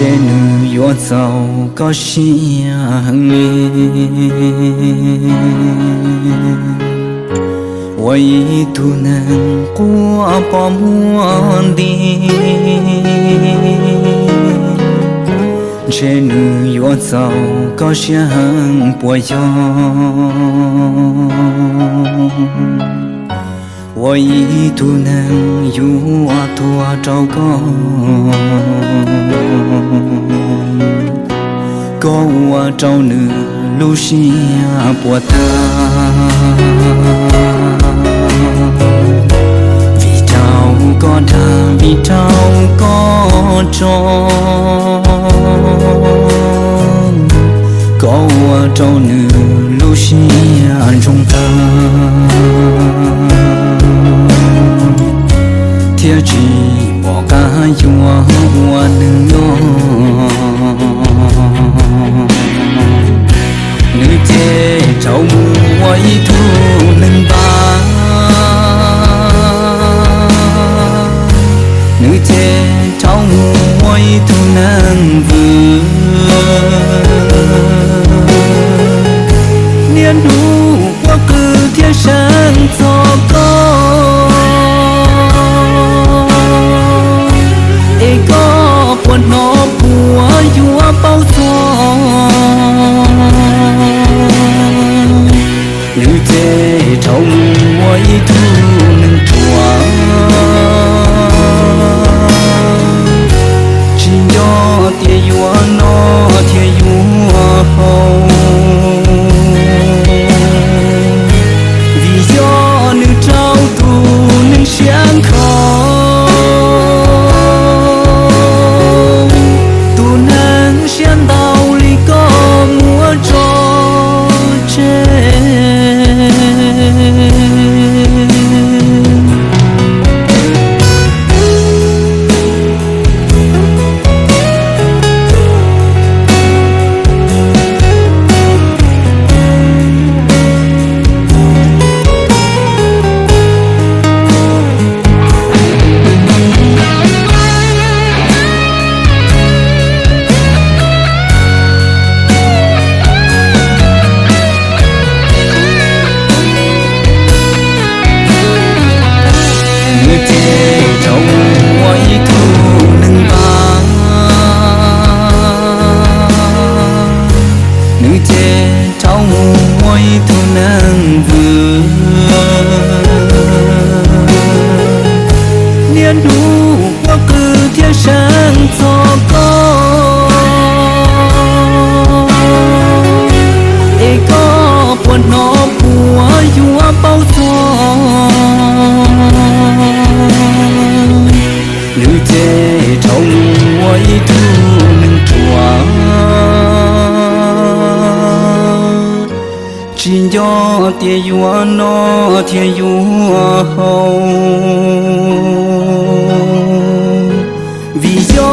Ces nws yuav txaus koj siab heev li. Ua ib tug neeg quaj pom muaj nti, ntshe nws yuav txaus koj siab heev puas yog? Ua ib tug neeg yuav tuag rau koj, koj ua rau nws lub siab puas tag. Vim rau koj dag, vim rau koj tso, koj ua rau nws lub siab ntsoog tag, thiab tsis pom qab yuav ua neeg nyob. Nws ces rov mus ua ib tug neeg npab, nws ces rov mus ua ib tug neeg vwm. Niaj hnub quaj qw thiab seev txog koj, es koj puas hnov puas yuav paub txog? Nws ces rov mus ua ib tug neeg ruam, tsis nco tias yuav noj thiab yuav haus. Vim yog nws rau tus neeg siab nkhaus, tus neeg siab ntau li koj muab tso tseg. Nws ces rov mus ua ib tug neeg npab, nws ces rov mus ua ib tug neeg vwm. Niaj hnub quaj qw thiab seev txog koj, es koj puas hnov puas yuav paub txog? Nws ces rov mus ua ib tug neeg ruam, tsis nco tias yuav noj thiab yuav haus. Vim yog